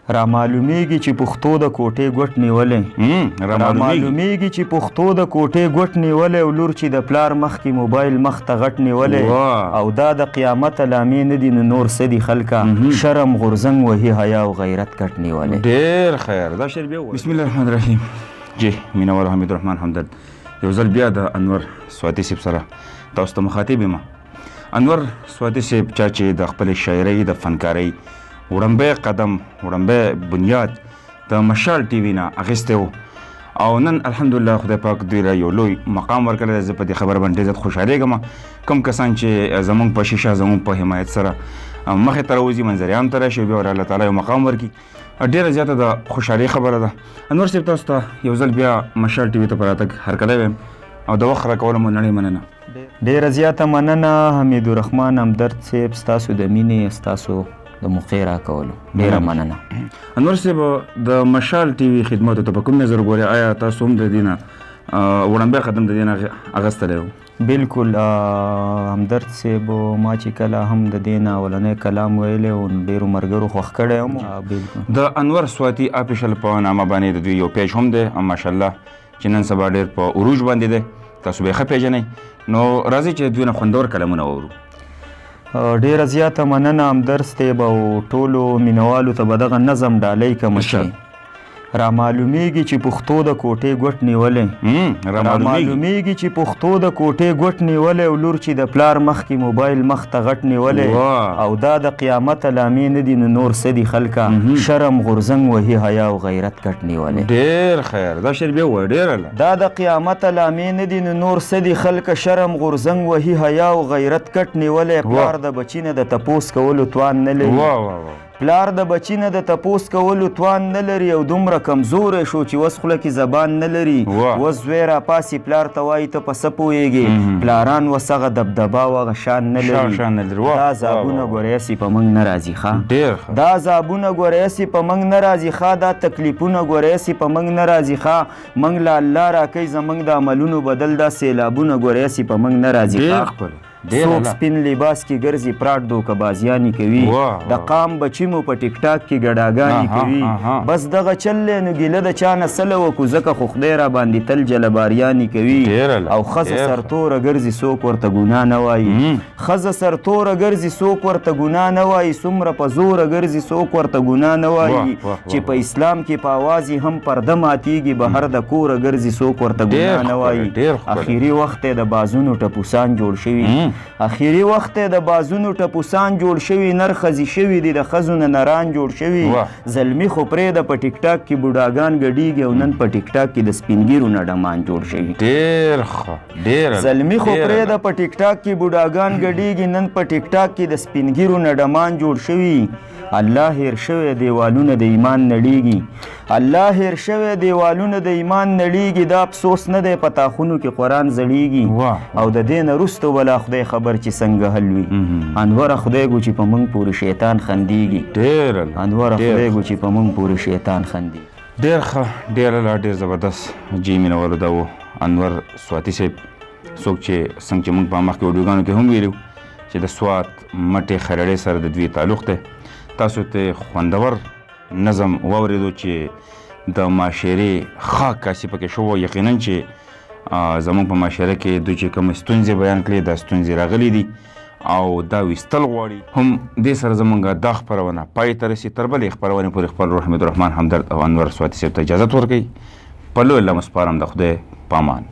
را معلومیږي چې پښتو د کوټې ګوټ نیولې، را معلومیږي چې پښتو د کوټې ګوټ نیولې، او لور چې د پلار مخ کې موبایل مخ ته غټ نیولې، او دا د قیامت علامې نه دي نو نور څه دي خلکه، شرم غورځنګ وهي حیا او غیرت کټ نیولې. ډیر خیر، دا شعر بیا. بسم الله الرحمن الرحیم. جی مینوال، حمید الرحمن همدرد یو ځل بیا د انور سواتي صاحب سره تاسو ته مخاطب یم. انور سواتي صاحب چا چې د خپلې شاعرۍ د فنکارۍ وړمبی قدم، وړمبی بنیاد د مشال ټي وي نه اخیستی و، او نن الحمدلله خدای پاک دوی له یو لوی مقام ورکړی دی. زه په دې خبره باندې ډېر زیات خوشحالېږم. کوم کسان چې زمونږ په شیشه، زمونږ په حمایت سره مخې ته راوځي، منظر عام ته راشي، بیا ورله الله تعالی یو مقام ورکړي، ډېره زیاته د خوشحالۍ خبره ده. انور صاحب، تاسو ته یو ځل بیا مشال ټي وي ته په راتګ هرکلی وایم او د وخت راکولو مو نړۍ مننه. ډېره زیاته مننه حمید الرحمن همدرد صاحب، ستاسو د مینې، ستاسو د موقع راکولو ډېره مننه. انور صاحب، د مشال ټي وي خدماتو ته په کوم نظر ګورئ؟ آیا تاسو هم د دې نه وړاندې قدم د دې نه اخیستلی و؟ بالکل همدرد صاحب، ما چې کله هم د دې نه اولنی کلام ویلی و، ډېرو ملګرو خوښ کړی هم. بالکل. د انور سواتي افیشل په نامه باندې د دوی یو پیج هم دی، ماشاءالله چې نن سبا ډېر په عروج باندې دی، تاسو به یې ښه پېژنئ. نو راځئ چې دوی نه خوندور کلامونه واورو. ډېره زیاته مننه همدرد صاحب، او ټولو مینوالو ته به دغه نظم ډالۍ کوم چې را معلومیږي چې پښتو د کوټې ګوټ نیولې، را معلومیږي چې پښتو د کوټې ګوټ نیولې، او لور چې د پلار مخ کې موبایل مخ ته غټ نیولې، او دا د قیامت علامې نه دي نو نور څه دي خلکه، شرم غورځنګ وهي حیا او غیرت کټ نیولې. ډېر خیر، دا شعر بیا ووایه. ډېر اعلی. دا د قیامت علامې نه دي نو نور څه دي خلکه، شرم غورځنګ وهي حیا او غیرت کټ نیولې. پلار د بچي نه د تپوس کولو توان نه لري، پلار د بچي نه د تپوس کولو توان نه لري، او دومره کمزوری شو چې وس خوله کې زبان نه لري. وس زوی راپاسي پلار ته وایي ته په څه پوهېږې، پلاران وس هغه دبدبه او هغه شان نه لري. دا عذابونه ګورې هسې په موږ نه راځي ښه، دا عذابونه ګورې هسې په موږ نه راځي ښه، دا تکلیفونه ګورې هسې په موږ نه راځي ښه، موږ له الله راکوي زموږ د عملونو بدل، دا سیلابونه ګورې هسې په موږ نه راځي ښه. څوک سپین لباس کې ګرځي پراټ دوکه بازیانې کوي، د قام بچي مو په ټیک ټاک کې ګډاګانې کوي، بس دغه چل دی نو ګیله د چا نه سله وکړو، ځکه خو خدای را باندې تل جلباریانې کوي. او ښځه سرتوره ګرځي څوک ورته ګناه نه وایي، ښځه سرتوره ګرځي څوک ورته ګناه نه وایي، څومره په زوره ګرځي څوک ورته ګناه نه وایي، چې په اسلام کې په اواز یې هم پرده ماتیږي، بهر د کوره ګرځي څوک ورته ګناه نه وایي. اخري وخت دی د بازونو ټپوسان جوړ شوي، اخري وخت دی د بازونو ټپوسان جوړ شوي، نر ښځې شوي دي د ښځو نه نران جوړ شوي، زلمي خو پرېږده په ټیک ټاک کې بوډاګان ګډېږي، او نن په ټیک ټاک کې د سپینګیرو نه ډمان جوړ شوي. ډېر ښه، ډېر زلمي خو پرېږده په ټیک ټاک کې بوډاګان ګډېږي، نن په ټیک ټاک کې د سپینګیرو نه ډمان جوړ شوي. الله هېر شوی دیوالونه د ایمان نړیږي، الله هېر شوی دیوالونه د ایمان نړیږي، دا افسوس نه دی په تاخونو کې قرآن زړیږي، او د دې نه وروسته ولا خدای خبر چې څنګه حل وي. انوره خدای ګو چې په موږ پورې شیطان خندیږي، انوره خدای ګو چې په موږ پورې شیطان خندیږي. ډېر ښه، ډېر اعلی، ډېر زبردست. جی مینوالو، دا و انور سواتي صاحب، څوک چې څنګه چې موږ په مخکې ویډیوګانو کې هم ویلي چې د سوات مټې خیرړې سره د دوی تعلق دی. تاسو ته خوندور نظم واورېدو چې د معاشرې ښه عکاسي پکې شوه. یقینا چې زموږ په معاشره کې دوی چې کومې ستونزې بیان کړې، دا ستونزې راغلي دي او دا ویستل غواړي. هم دې سره زموږ دا خپرونه پای ته رسي. تر بلې خپرونې پورې خپل روح حمید الرحمن همدرد او انور سواتي صاحب ته اجازت ورکوي. په لوی الله مو سپارم، د خدای پامان.